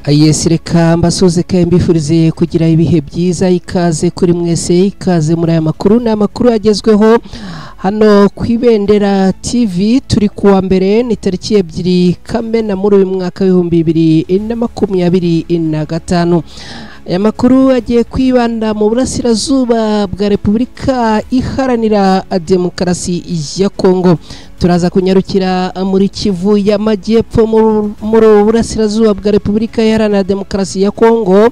Yes, reka mbasuze kandi mbifurize kugira ibihe byiza. Ikaze kuri mwese, ikaze muri aya makuru. Ni amakuru agezweho hano ku Ibendera TV. Turi kuwa mbere, ni tariki 2 Kamena muri uyu mwaka 2025. Aya makuru agiye kwibanda mu burasirazuba bwa Repubulika Iharanira Demokarasi ya Kongo. Turaza kunyarukira muri Kivu y'Amajyepfo muri burasirazuba bwa Repubulika Iharanira Demokarasi ya Kongo.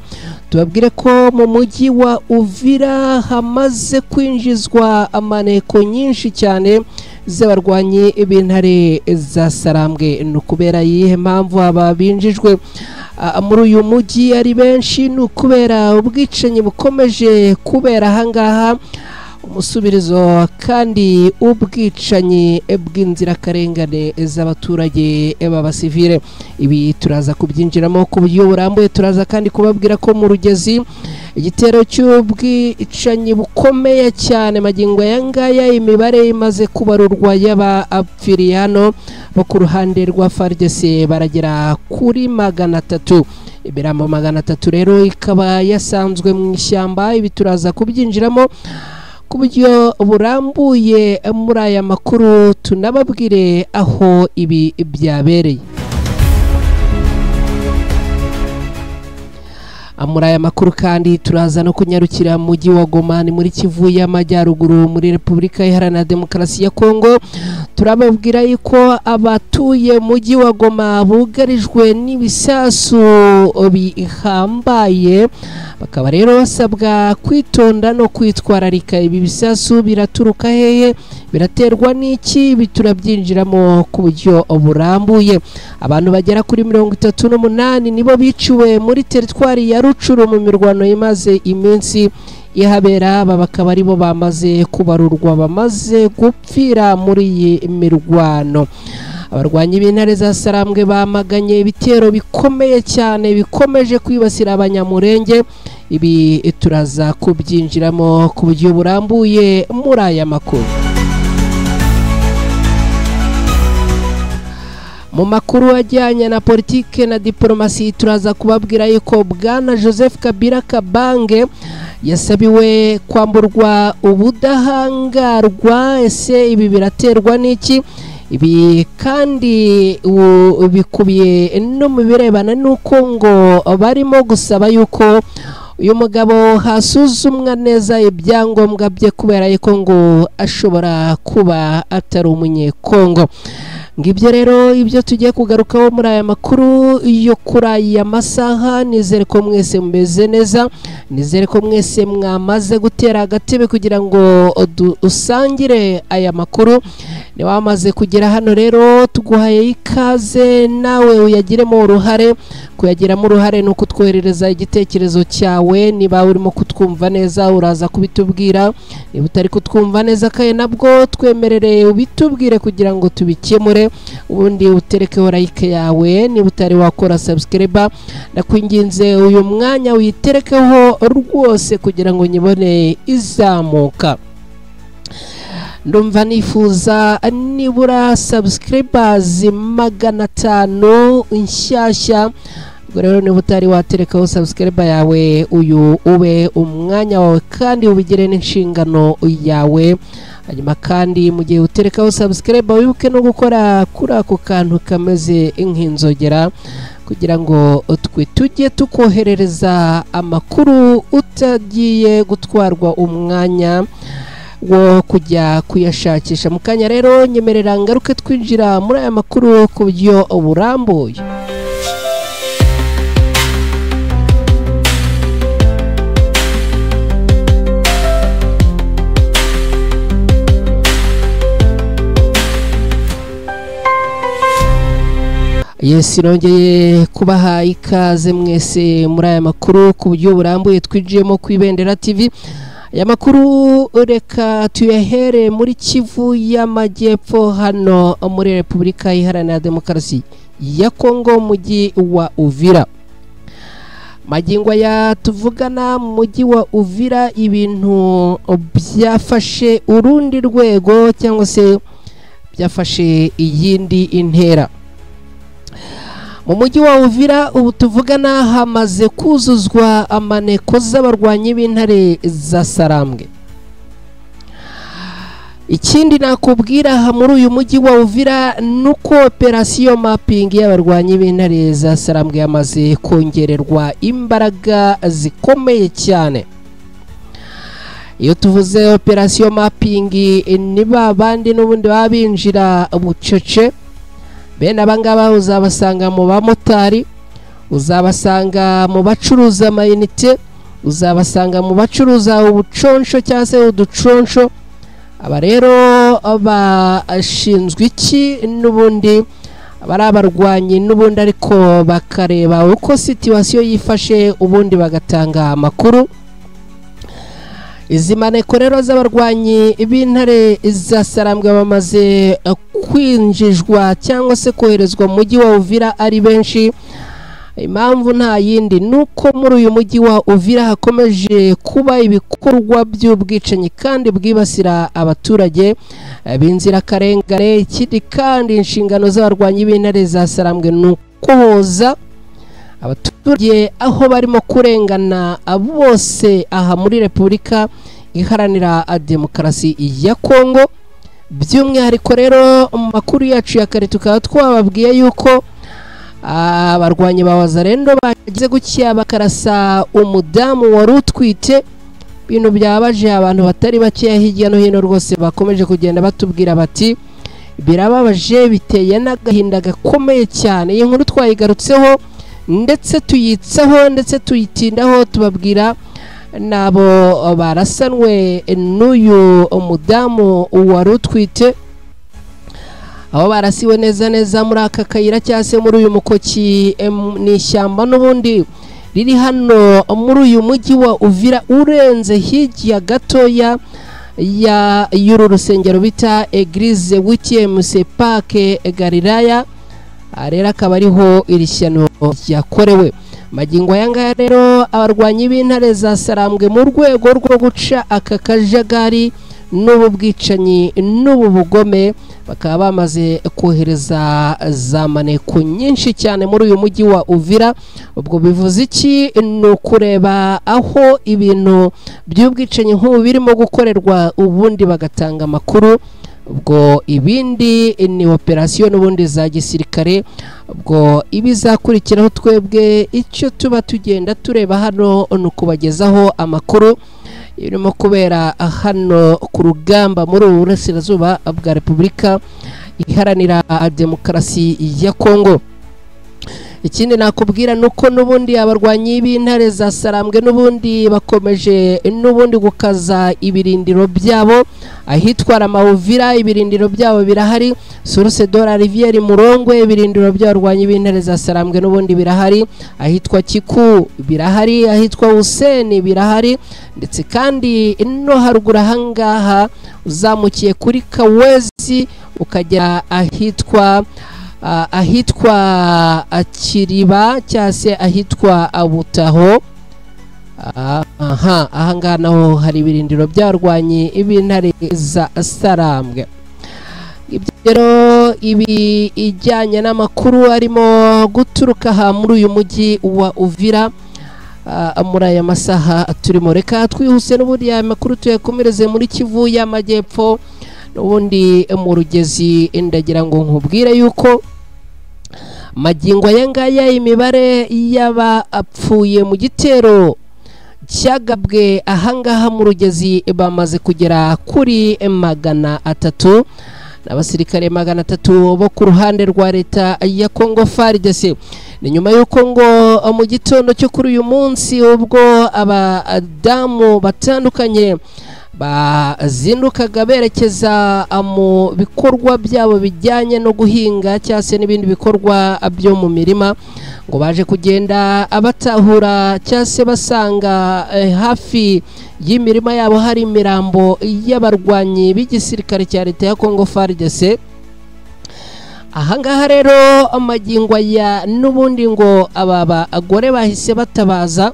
Tubabwire ko mu mujyi wa Uvira hamaze kwinjizwa amaneko nyinshi cyane z'abarwanyi b'intare za Sarambwe. Ni ukubera iyihe mpamvu aba binjijwe muri uyu mujyi ari benshi? Ni ukubera ubwicanyi bukomeje kubera ahangaha, umusubirizo kandi ubwicanyi bw'inzirakarengane z'abaturage b'abasivile. Ibi turaza kubyinjiramo ku buryo burambuye. Turaza kandi kubabwira ko mu Rugezi igitero cy'ubwicanyi bukomeye cyane magingo aya ngaya, imibare imaze kubarurwa y'abapfiriye hano bo ku ruhande rwa FARDC baragera kuri 300. Imirambo 300 rero ikaba yasanzwe mu ishyamba. Ibi turaza kubyinjiramo ku buryo burambuye muri aya makuru, tunababwire aho ibi byabereye. Muri aya makuru kandi turaza no kunyarukira mu mujyi wa Goma, ni muri Kivu y'Amajyaruguru muri Repubulika Iharanira Demokarasi ya Kongo. Turababwira yuko abatuye mujyi wa Goma bugarijwe n'ibisasu bihambaye, bakaba rero basabwa kwitonda no kwitwararika. Ibi bisasu biraturuka hehe? Biraterwa n'iki? Ibi turabyinjiramo ku buryo burambuye. Abantu bagera kuri 38 nibo biciwe muri teritwari ya Rucuru mu mirwano imaze iminsi ihabera. Aba bakaba aribo bamaze kubarurwa bamaze gupfira muri iyi mirwano. Abarwanyi b'intare za Sarambwe bamaganye ibitero bikomeye cyane bikomeje kwibasira Abanyamurenge. Ibi turaza kubyinjiramo ku buryo burambuye muri aya makuru. Mu makuru ajyanye na politike na diplomasi, turaza kubabwira yuko Bwana Joseph Kabila Kabange yasabiwe kwamburwa ubudahangarwa. Ese ibi biraterwa n'iki? Ibi kandi bikubiye no mu birebana n'uko ngo barimo gusaba yuko uyu mugabo hasuzumwa neza ibyangombwa bye, kubera yuko ngo ashobora kuba atari umunyekongo. Ngibyo rero ibyo tugiye kugarukaho muri aya makuru yo kuri aya masaha. Nizere ko mwese mumeze neza, nizere ko mwese mwamaze gutera agatebe kugira ngo dusangire aya makuru. Ni wamaze kugera hano rero tuguhaye ikaze, nawe uyagiremo uruhare. Kuyagiramo uruhare ni ukutwoherereza igitekerezo cyawe. Niba urimo kutwumva neza uraza kubitubwira, niba utari kutwumva neza kaye nabwo twemerere ubitubwire kugira ngo tubikemure. Ubundi uterekeho like yawe. Niba utari wakora subscribe, ndakwinginze uyu mwanya uyiterekeho rwose kugira ngo nyibone izamuka. Ndumva nifuza nibura subscribers 500 nshyashya. Ubwo rero niba utari waterekaho subscribe yawe, uyu ube umwanya wawe kandi ubigire n'inshingano yawe. Hanyuma kandi mu gihe uterekaho subscribe wibuke no gukora kuri ako kantu kameze nk'inzogera, kugira ngo twe tujye tukoherereza amakuru utagiye gutwarwa umwanya wo kujya kuyashakisha. Mu kanya rero nyemerera ngaruke twinjira muri aya makuru ku buryo burambuye. Yes, nongeye kubaha ikaze mwese muri aya makuru ku buryo burambuye twinjiyemo ku Ibendera TV. Aya makuru reka tuyahere muri Kivu y'Amajyepfo hano muri Repubulika Iharanira Demokarasi ya Kongo, mujyi wa Uvira. Magingo aya tuvugana mu mujyi wa Uvira ibintu byafashe urundi rwego, cyangwa se byafashe iyindi intera. Mu mujyi wa Uvira ubu tuvugana hamaze kuzuzwa amaneko z'abarwanyi b'intare za Sarambwe. Ikindi nakubwira muri uyu mujyi wa Uvira nuko operation mapping y'abarwanyi b'intare za Sarambwe yamaze kongererwa imbaraga zikomeye cyane. Iyo tuvuze operation mapping ni babandi n'ubundi babinjira bucece, bene abangaba uzabasanga mu bamotari, uzabasanga mu bacuruza amayinite, uzabasanga mu bacuruza ubuconsho cyangwa se uduconsho. Aba rero bashinzwe iki n'ubundi bari abarwanyi n'ubundi, ariko bakareba uko situation yifashe ubundi bagatanga amakuru. Izi maneko rero z'abarwanyi b'intare za Sarambwe bamaze kwinjijwa cyangwa se koherezwa mu mujyi wa Uvira ari benshi. Impamvu nta yindi nuko muri uyu mujyi wa Uvira hakomeje kuba ibikorwa by'ubwicanyi kandi bwibasira abaturage b'inzirakarengane. Ikindi kandi inshingano z'abarwanyi b'intare za Sarambwe ni ukuboza abaturage aho barimo kurengana bose aha muri Repubulika Iharanira Demokarasi ya Kongo. By'umwihariko rero mu makuru yacu ya kare tukaba twababwiye yuko abarwanyi ba Wazalendo bagize gukiya bakarasa umudamu wari utwite. Ibintu byabaje abantu batari bakeya hirya no hino rwose, bakomeje kugenda batubwira bati birababaje, biteye n'agahinda gakomeye cyane. Iyi nkuru twayigarutseho ndetse tuyitsaho ndetse tuyitindaho, tubabwira nabo barasanwe n'uyu mudamu wari utwite, aho barasiwe neza neza muri aka kayira cyangwa se muri uyu mukoki ni ishyamba n'ubundi riri hano muri uyu mujyi wa Uvira, urenze hirya gatoya ya y'uru rusengero bita Eglise WTMC Park Galilaya. Rero akaba ariho iri shyano ryakorewe. Magingo aya ngaya rero abarwanyi b'intare za Sarambwe mu rwego rwo guca aka kajagari n'ubu bwicanyi n'ubu bugome bakaba bamaze kohereza za maneko nyinshi cyane muri uyu mujyi wa Uvira. Ubwo bivuze iki? Ni ukureba aho ibintu by'ubwicanyi nk'ubu birimo gukorerwa ubundi bagatanga amakuru. Ubwo ibindi ni operation n'ubundi za gisirikare. Ubwo ibizakurikiraho twebwe icyo tuba tugenda tureba hano ni ukubagezaho amakuru irimo kubera hano ku rugamba muri ubu burasirazuba bwa Repubulika Iharanira Demokarasi ya Kongo. Ikindi nakubwira nuko n'ubundi abarwanyi b'intare za Sarambwe n'ubundi bakomeje n'ubundi gukaza ibirindiro byabo ahitwa Ramahuvira, ibirindiro byabo birahari. Source de la Rivière Murongwe, ibirindiro by'abarwanyi b'intare za Sarambwe n'ubundi birahari. Ahitwa Kiku birahari, ahitwa Huseni birahari, ndetse kandi no haruguru ahangaha uzamukiye kuri Kawezi ukagera ahitwa Kiriba cyangwa se ahitwa Abutaho. Aha ahangaha naho hari ibirindiro by'abarwanyi b'intare za Sarambwe. Ibyo ibi ijyanye n'amakuru arimo guturuka aha muri uyu mujyi wa Uvira muri aya masaha turimo. Reka twihuse n'ubundi aya makuru tuyakomereze muri Kivu y'Amajyepfo n'ubundi mu Rugezi. Ndagira ngo nkubwire yuko magingo aya ngaya imibare y'abapfuye mu gitero cyagabwe ahangaha mu Rugezi bamaze kugera kuri 300 n'abasirikare 300 bo ku ruhande rwa leta ya Congo FARDC. Ni nyuma y'uko ngo mu gitondo cyo kuri uyu munsi ubwo abadamu batandukanye bazindukaga berekeza mu bikorwa byabo bijyanye no guhinga cyangwa se n'ibindi bikorwa byo mu mirima, ngo baje kugenda abatahura cyangwa se basanga hafi y'imirima yabo hari imirambo y'abarwanyi b'igisirikare cya leta ya Congo FARDC. Ahangaha rero amagingo ya n'ubundi ngo aba bagore bahise batabaza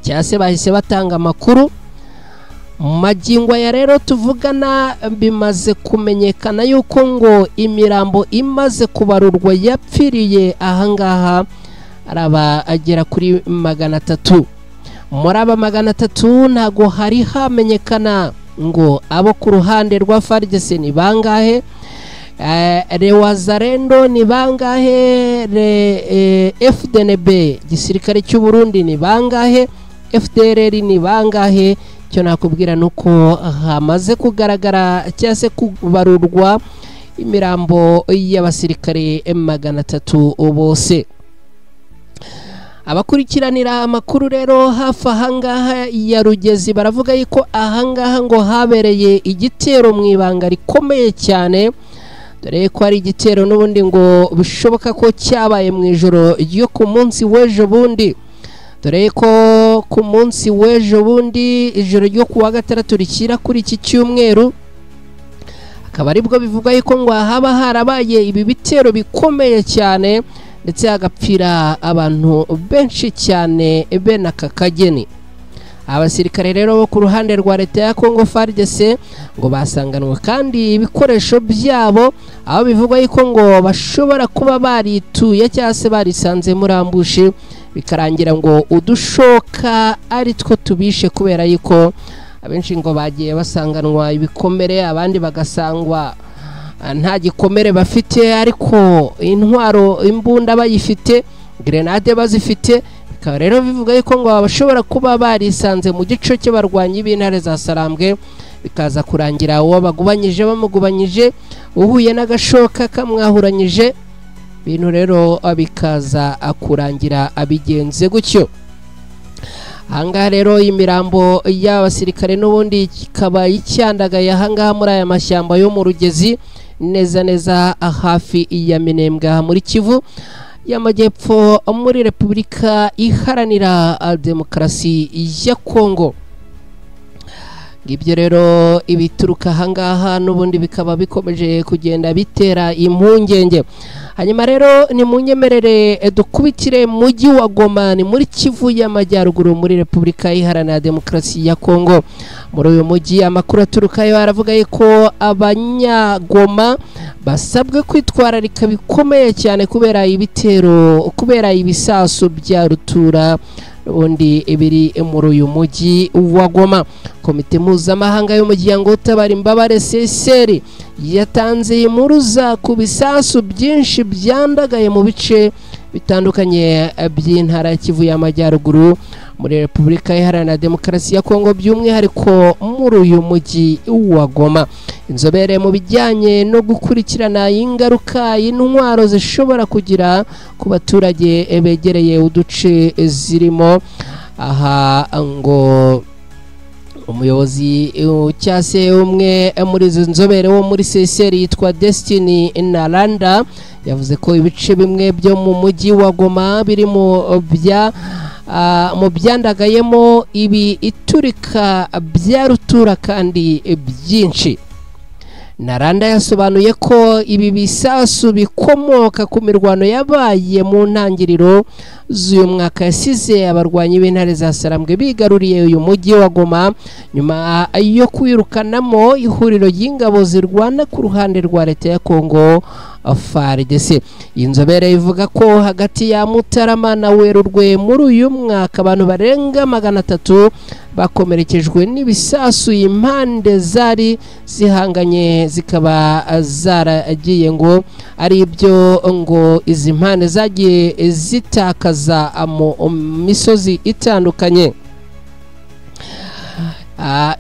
cyangwa se bahise batanga amakuru. Magingo ya rero tuvugana bimaze kumenyekana yuko ngo imirambo imaze kubarurwa yapfiriye ahangaha araba agera kuri 300. Muri aba 300 ntago hari hamenyekana ngo abo ku ruhande rwa FARDC ni bangahe, Rewazarendo ni bangahe, FDNB gisirikare cy'u Burundi ni bangahe, FDLR ni bangahe. Cyo nakubwira nuko hamaze kugaragara cyangwa se kubarurwa imirambo y'abasirikare 300 bose. Abakurikiranira amakuru rero hafi ahangaha ya Rugezi baravuga yuko ahangaha ngo habereye igitero mu ibanga rikomeye cyane, dore ko ari igitero n'ubundi ngo bishoboka ko cyabaye mu ijoro ryo ku munsi w'ejo bundi, dore ko ku munsi w'ejo bundi ijoro ryo kuwa gatandatu rikira kuri iki cyumweru, akaba aribwo bivugwa yuko ngo haba harabaye ibi bitero bikomeye cyane ndetse hagapfira abantu benshi cyane bene aka kageni. Abasirikare rero bo ku ruhande rwa leta ya Congo FARDC ngo basanganwe kandi ibikoresho byabo, aho bivugwa yuko ngo bashobora kuba barituye cyangwa se barisanze muri ambushi, bikarangira ngo udushoka ari two tubishe, kubera yuko abenshi ngo bagiye basanganwa ibikomere, abandi bagasangwa nta gikomere bafite ariko intwaro imbunda bayifite, grenade bazifite. Bikaba rero bivuga yuko ngo bashobora kuba barisanze mu gice cy'abarwanyi b'intare za Sarambwe, bikaza kurangira uwo bagubanyije bamugubanyije, uhuye n'agashoka kamwahuranyije, ibintu rero bikaza kurangira abigenze gutyo. Ahangaha rero imirambo y'abasirikare n'ubundi ikaba icyandagaye ahangaha muri aya mashyamba yo mu Rugezi, neza neza hafi ya Minembwe muri Kivu y'Amajyepfo muri Repubulika Iharanira Demokarasi ya Kongo. Ngibyo rero ibituruka ahangaha n'ubundi bikaba bikomeje kugenda bitera impungenge. Hanyuma rero ni munyemerere dukubitire mujyi wa Goma, ni muri Kivu y'Amajyaruguru muri Repubulika Iharanira Demokarasi ya Kongo. Muri uyu mujyi amakuru aturukayo aravuga yuko abanyagoma basabwe kwitwararika bikomeye cyane kubera ibitero, kubera ibisasu bya rutura ubundi ibiri muri uyu mujyi wa Goma. Komite mpuzamahanga y'umuryango utabara imbabare CSR yatanze impuruza ku bisasu byinshi byandagaye mu bice bitandukanye by'intara ya Kivu y'Amajyaruguru muri Repubulika Iharanira Demokarasi ya Kongo, by'umwihariko muri uyu mujyi wa Goma. Inzobere mu bijyanye no gukurikirana ingaruka intwaro zishobora kugira ku baturage begereye uduce zirimo, aha ngo umuyobozi cyase umwe muri izo nzobere wo muri CSR yitwa Destiny Naranda yavuze ko ibice bimwe byo mu mujyi wa Goma biri mu byandagayemo ibi iturika bya rutura kandi byinshi. Naranda yasobanuye ko ibi bisasu bikomoka ku mirwano yabaye mu ntangiriro z'uyu mwaka yasize abarwanyi b'intare za Sarambwe bigaruriye uyu mujyi wa Goma nyuma yo kwirukanamo ihuriro ry'ingabo zirwana ku ruhande rwa leta ya Kongo FARDC. Inzobere ivuga ko hagati ya Mutarama na Werurwe muri uyu mwaka abantu barenga 300 bakomerekejwe n'ibisasu impande zari zihanganye zikaba zaragiye ngo ari ibyo ngo izi mpande zagiye zitakaza mu misozi itandukanye.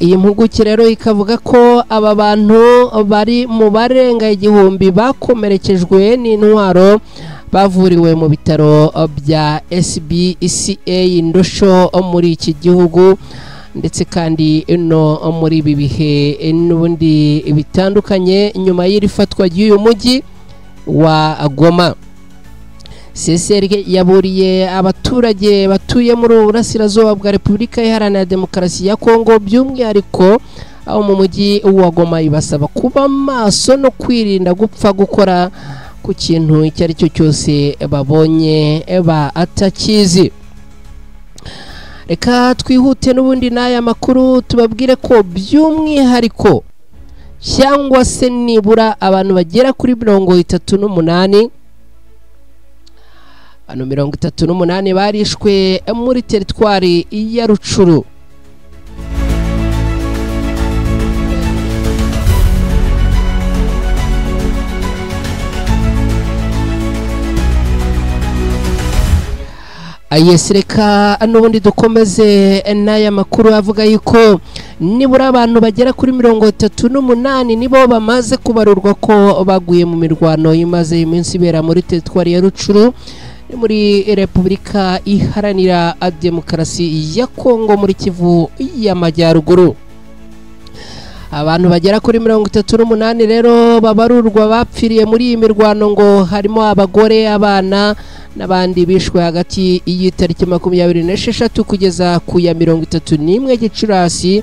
Iyi mpuguke rero ikavuga ko aba bantu bari mu barenga 1000 bakomerekejwe n'intwaro bavuriwe mu bitaro bya SBCA Ndosho muri iki gihugu, ndetse kandi no muri ibi bihe n'ubundi bitandukanye nyuma y'iri fatwa ry'uyu mujyi wa Goma. CSR yaburiye abaturage batuye muri Burasirazuba bwa Repubulika Iharanira Demokarasi ya Kongo, by'umwihariko aho mu mujyi wa Goma, ibasaba kuba maso no kwirinda gupfa gukora ku kintu icyo ari cyo cyose babonye ba atakizi. Reka twihute n'ubundi n'aya makuru tubabwire ko by'umwihariko cyangwa se nibura abantu bagera kuri 38, abantu 38 barishwe muri teritwari ya Rucuru. Yes, reka n'ubundi dukomeze n'aya makuru avuga yuko nibura abantu bagera kuri 38 nibo bamaze kubarurwa ko baguye mu mirwano imaze iminsi ibera muri teritwari ya Rucuru muri Repubulika Iharanira Demokarasi ya Kongo muri Kivu y'Amajyaruguru. Abantu bagera kuri 38 rero babarurwa bapfiriye muri iyi mirwano, ngo harimo abagore, abana n'abandi bishwe hagati y'itariki 26 kugeza ku ya 31 Gicurasi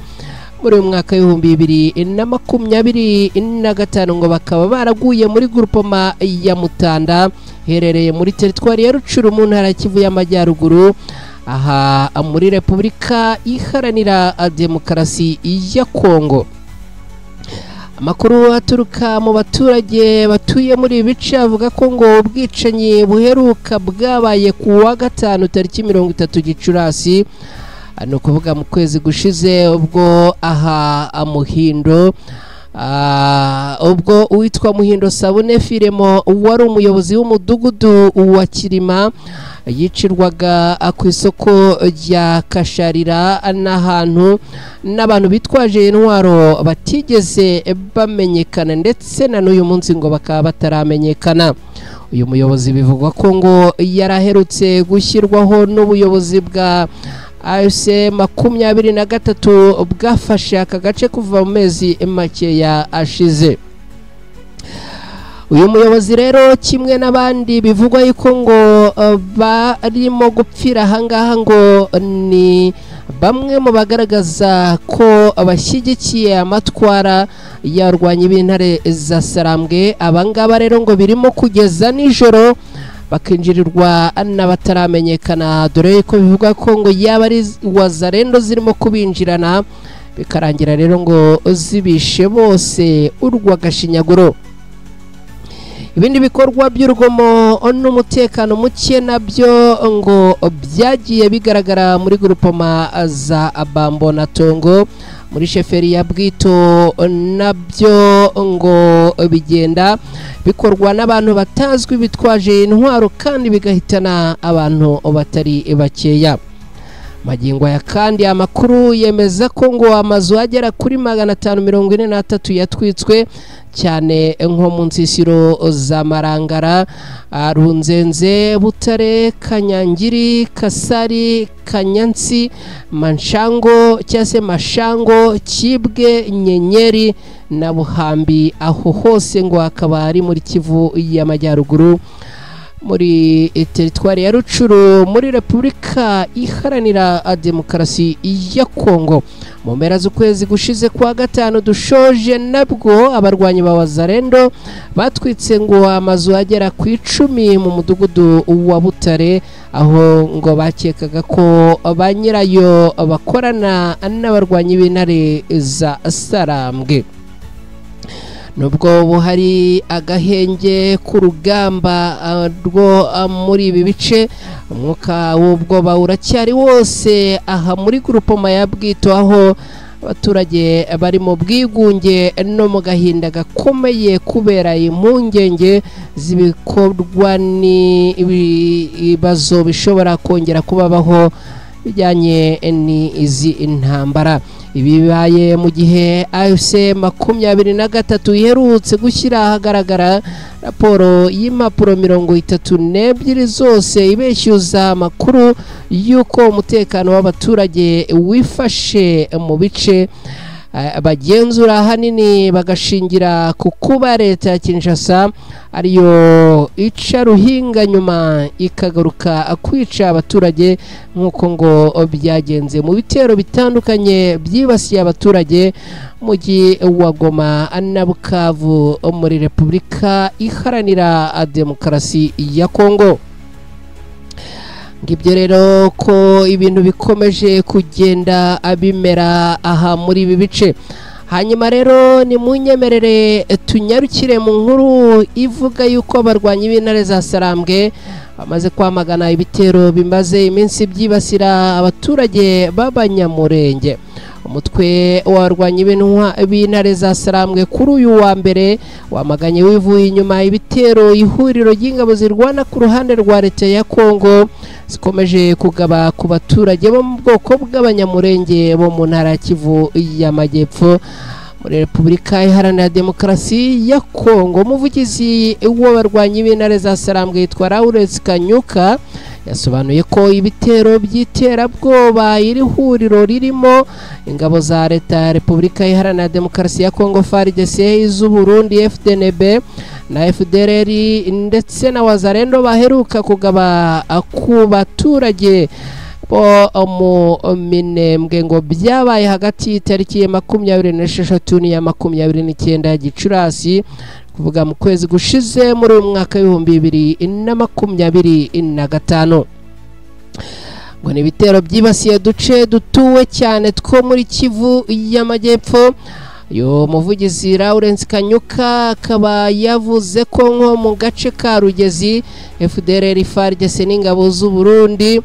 muri uyu mwaka 2025, ngo bakaba baraguye muri groupement ya Mutanda iherereye muri teritwari ya Rucuru mu ntara ya Kivu y'Amajyaruguru, aha muri Repubulika Iharanira Demokarasi ya Kongo. Amakuru aturuka mu baturage batuye muri ibi bice avuga ko ngo ubwicanyi buheruka bwabaye ku wa gatanu tariki 30 Gicurasi, ni ukuvuga mu kwezi gushize, ubwo aha Muhindo ubwo uwitwa Muhindo Sabune Firemo wari umuyobozi w'umudugudu wa Kirima yicirwaga ku isoko rya Kasharira n'ahantu n'abantu bitwaje intwaro batigeze bamenyekana, ndetse na n'uyu munsi ngo bakaba bataramenyekana. Uyu muyobozi bivugwa ko ngo yaraherutse gushyirwaho n'ubuyobozi bwa AFC 23 bwafashe aka gace kuva mu mezi makeya ashize. Uyu muyobozi rero kimwe n'abandi bivugwa yuko ngo barimo gupfira ahangaha ngo ni bamwe mu bagaragaza ko abashyigikiye amatwara yarwanya ibintare za Sarambwe. Abangaba rero ngo birimo kugeza nijoro bakinjirirwa n'abataramenyekana, dore ko bivugwa ko ngo yaba ari wazarendo zirimo kubinjirana, bikarangira rero ngo zibishe bose urwagashinyaguro. Ibindi bikorwa by'urugomo n'umutekano muke nabyo ngo byagiye bigaragara muri groupement za Bambo na Tongo muri sheferi ya Bwito, nabyo ngo bigenda bikorwa n'abantu batazwi bitwaje intwaro kandi bigahitana abantu batari bakeya. Magingo ya kandi amakuru yemeza ko ngo amazu agera kuri 543 yatwitswe, cyane nko mu nsisiro za Marangara, Runzenze, Butare, Kanyangiri, Kasari, Kanyansi, Manshango cyase Mashango, Kibwe, Nyenyeri na Buhambi. Aho hose ngo akaba ari muri Kivu y'Amajyaruguru muri teritwari ya Rucuru muri Repubulika Iharanira Demokarasi ya Kongo. Mu mpera z'ukwezi gushize kwa gatanu dushoje, nabwo abarwanyi ba Wazarendo batwitse ngo amazu agera ku 10 mu mudugudu wa Butare, aho ngo bakekaga ko ba nyirayo bakorana n'abarwanyi b'intare za Sarambwe. Nubwo buhari agahenge k'urugamba rwo muri ibi bice, umwuka w'ubwoba uracyari wose aha muri groupement ya Bwito, aho abaturage bari mu bwigunge no mu gahinda gakomeye kubera impungenge z'ibikorwa n'ibibazo bishobora kongera kubabaho bijyanye n'izi intambara. Ibi bibaye mu gihe AFC 23 iherutse gushyira ahagaragara raporo y'impapuro 32 zose ibeshyuza amakuru y'uko umutekano w'abaturage wifashe mu bice bagenzura, ahanini bagashingira ku kuba leta ya Kinshasa ariyo ica ruhinga nyuma ikagaruka kwica abaturage, nk'uko ngo byagenze mu bitero bitandukanye byibasiye abaturage mujyi wa Goma na Bukavu muri Repubulika Iharanira Demokarasi ya Kongo. Ngibyo rero ko ibintu bikomeje kugenda abimera aha muri ibi bice. Hanyuma rero ni munyemerere tunyarukire mu nkuru ivuga yuko abarwanyi b'intare za Sarambwe bamaze kwamagana ibitero bimaze iminsi byibasira abaturage b'Abanyamurenge. Umutwe w'abarwanyi b'intare za Sarambwe kuri uyu wa mbere wamaganye wivuye inyuma ibitero ihuriro ry'ingabo zirwana ku ruhande rwa leta ya Kongo zikomeje kugaba ku baturage bo mu bwoko bw'Abanyamurenge bo mu ntara ya Kivu y'Amajyepfo muri Repubulika Iharanira Demokarasi ya Kongo. Umuvugizi w'abarwanyi b'intare za Sarambwe yitwa Lawrence Kanyuka yasobanuye ko ibitero by'iterabwoba iri huriro ririmo ingabo za leta ya Repubulika Iharanira Demokarasi ya Kongo FARDC, iz'u Burundi FDNB na FDLR ndetse na Wazalendo baheruka kugaba ku baturage bo mu Minembwe ngo byabaye hagati y'itariki ya 26 n'iya 29 Gicurasi, kuvuga mu kwezi gushize muri uyu mwaka 2025. Ngo ni ibitero byibasiye duce dutuwe cyane two muri Kivu y'Amajyepfo. Yo muvugizi Lawrence Kanyuka akaba yavuze ko nko mu gace ka Rugezi FDLR, FARDC n'ingabo z'u Burundi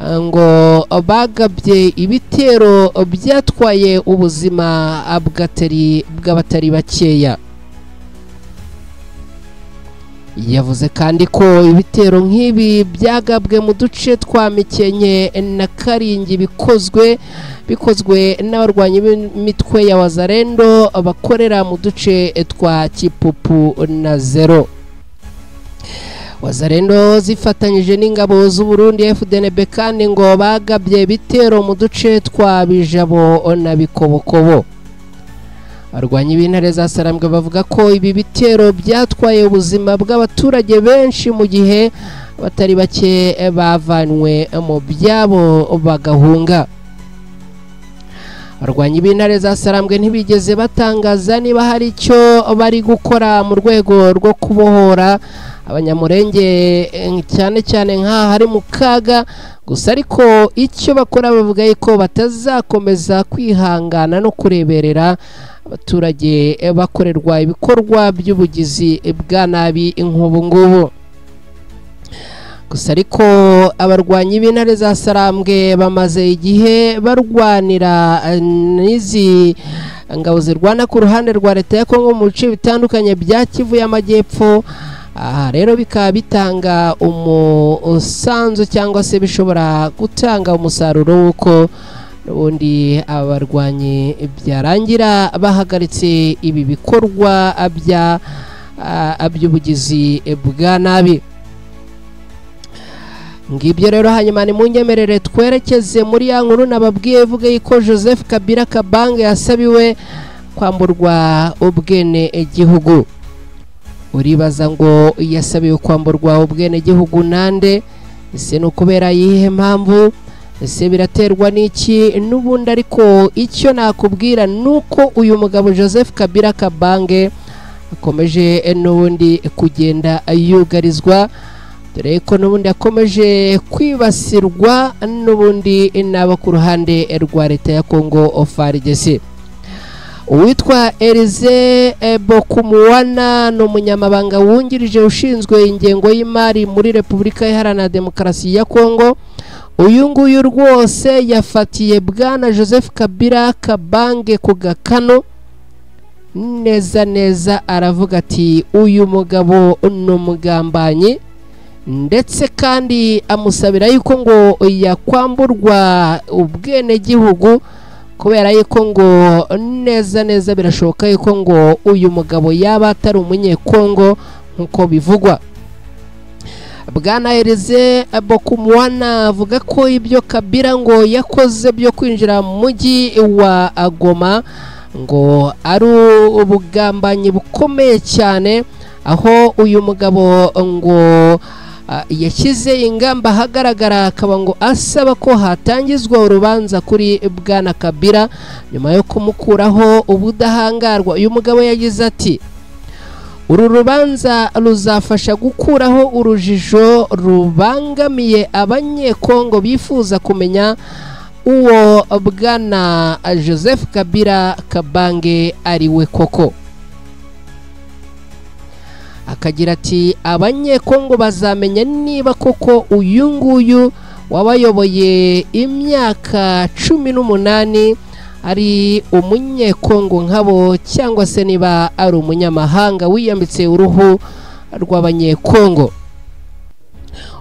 ngo bagabye ibitero byatwaye ubuzima bw'abatari bakeya. Yavuze kandi ko ibitero nk'ibi byagabwe mu duce twa Mikenke na Karingi bikozwe n'abarwanyi b'imitwe ya Wazalendo bakorera mu duce twa Kipupu na Zero. Wazalendo zifatanyije n'ingabo z'u Burundi FDNB kandi ngo bagabye ibitero mu duce twa Bijabo na Bikobokobo. Abarwanyi b'intare za Sarambwe bavuga ko ibi bitero byatwaye ubuzima bw'abaturage benshi mu gihe batari bake bavanywe mu byabo bagahunga. Abarwanyi b'intare za Sarambwe ntibigeze batangaza niba hari icyo bari gukora mu rwego rwo kubohora Abanyamurenge cyane cyane nk'aha hari mu kaga gusa, ariko icyo bakora bavuga yuko batazakomeza kwihangana no kureberera abaturage bakorerwa ibikorwa by'ubugizi bwa nabi nk'ubu ngubu. Gusa ariko abarwanyi b'intare za Sarambwe bamaze igihe barwanira n'izi ngabo zirwana ku ruhande rwa leta ya Kongo mu bice bitandukanye bya Kivu y'Amajyepfo. Aha rero bikaba bitanga umusanzu cyangwa se bishobora gutanga umusaruro w'uko n'ubundi abarwanyi byarangira bahagaritse ibi bikorwa by'ubugizi bwa nabi. Ngibyo rero. Hanyuma ni munyemerere twerekeze muri ya nkuru nababwiye ivuga yuko Joseph Kabila Kabange yasabiwe kwamburwa ubwene gihugu. Uribaza ngo yasabiwe kwamburwa ubwene gihugu nande? Ese no kubera yihe mpamvu? Ese biraterwa n'iki? N'ubundi ariko icyo nakubwira nuko uyu mugabo Joseph Kabila Kabange akomeje n'ubundi kugenda yugarizwa, dore ko n'ubundi akomeje kwibasirwa n'ubundi n'abo ku ruhande rwa leta ya Kongo FARDC. Uwitwa Elize Bokumuwana ni umunyamabanga wungirije ushinzwe ingengo y'imari muri Repubulika Iharanira Demokarasi ya Kongo. Uyu nguyu rwose yafatiye bwana Joseph Kabila Kabange ku gakano neza neza, aravuga ati uyu mugabo ni umugambanyi, ndetse kandi amusabira yuko ngo yakwamburwa ubwenegihugu kubera yuko ngo neza neza birashoboka yuko ngo uyu mugabo yaba atari umunyekongo nkuko bivugwa. Bwana Elize Bokumwana avuga ko ibyo Kabila ngo yakoze byo kwinjira mu mujyi wa Goma ngo ari ubugambanyi bukomeye cyane, aho uyu mugabo ngo yashyize ingamba ahagaragara, akaba ngo asaba ko hatangizwa urubanza kuri bwana Kabila nyuma yo kumukuraho ubudahangarwa. Uyu mugabo yagize ati Uru rubanza ruzafasha gukuraho urujijo rubangamiye abanyekongo bifuza kumenya uwo bwana Joseph Kabila Kabange ari we koko. Akagira ati abanyekongo bazamenya niba koko uyu nguyu wabayoboye imyaka 18 ari umunyekongo nkabo, cyangwa se niba ari umunyamahanga wiyambitse uruhu rw'abanyekongo.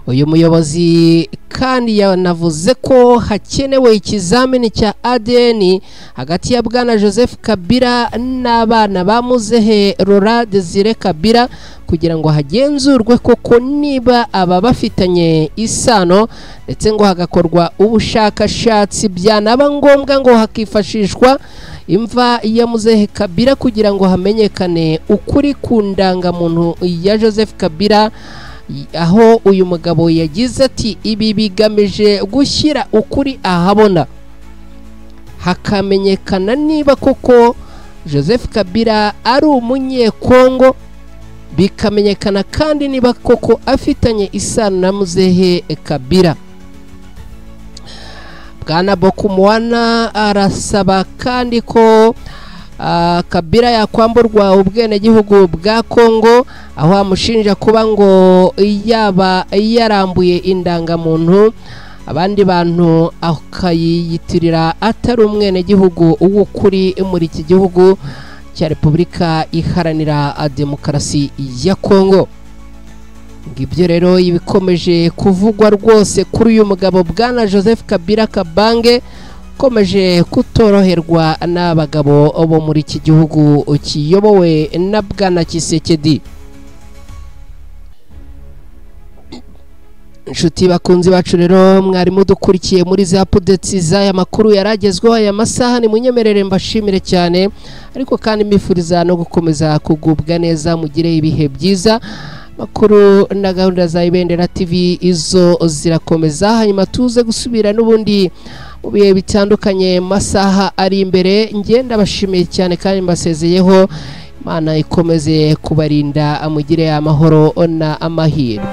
Uyu muyobozi kandi yanavuze ko hakenewe ikizamini cya ADN hagati ya bwana Joseph Kabila n'abana ba Muzehe Laurent Desire Kabila kugira ngo hagenzurwe koko niba aba bafitanye isano, ndetse ngo hagakorwa ubushakashatsi byanaba ngombwa ngo hakifashishwa imva ya Muzehe Kabila kugira ngo hamenyekane ukuri ku ndangamuntu ya Joseph Kabila, aho uyu mugabo yagize ati ibi bigamije gushyira ukuri ahabona, hakamenyekana niba koko Joseph Kabila ari umunyekongo, bikamenyekana kandi niba koko afitanye isano na Muzehe Kabila. Bwana Bokumwana arasaba kandi ko Kabila yakwamburwa ubwenegihugu bwa Kongo, aho amushinja kuba ngo yaba yarambuye indangamuntu abandi bantu akayiyitirira atari umwenegihugu w'ukuri muri iki gihugu cya Repubulika Iharanira Demokarasi ya Kongo. Ngibyo rero ibikomeje kuvugwa rwose kuri uyu mugabo bwana Joseph Kabila Kabange, komeje kutoroherwa n'abagabo bo muri iki gihugu kiyobowe na bwana Tshisekedi. Inshuti bakunzi bacu rero mwari mudukurikiye muri za updates z'aya makuru yaragezweho aya masaha, ni munyemerere mbashimire cyane, ariko kandi mbifuriza no gukomeza kugubwa neza, mugire ibihe byiza. Makuru na gahunda za Ibendera TV izo zirakomeza, hanyuma tuze gusubira n'ubundi mu bihe bitandukanye masaha ari imbere. Ngenda bashimiye cyane kandi mbasezeyeho, Imana ikomeze kubarinda, amugire amahoro na amahirwe.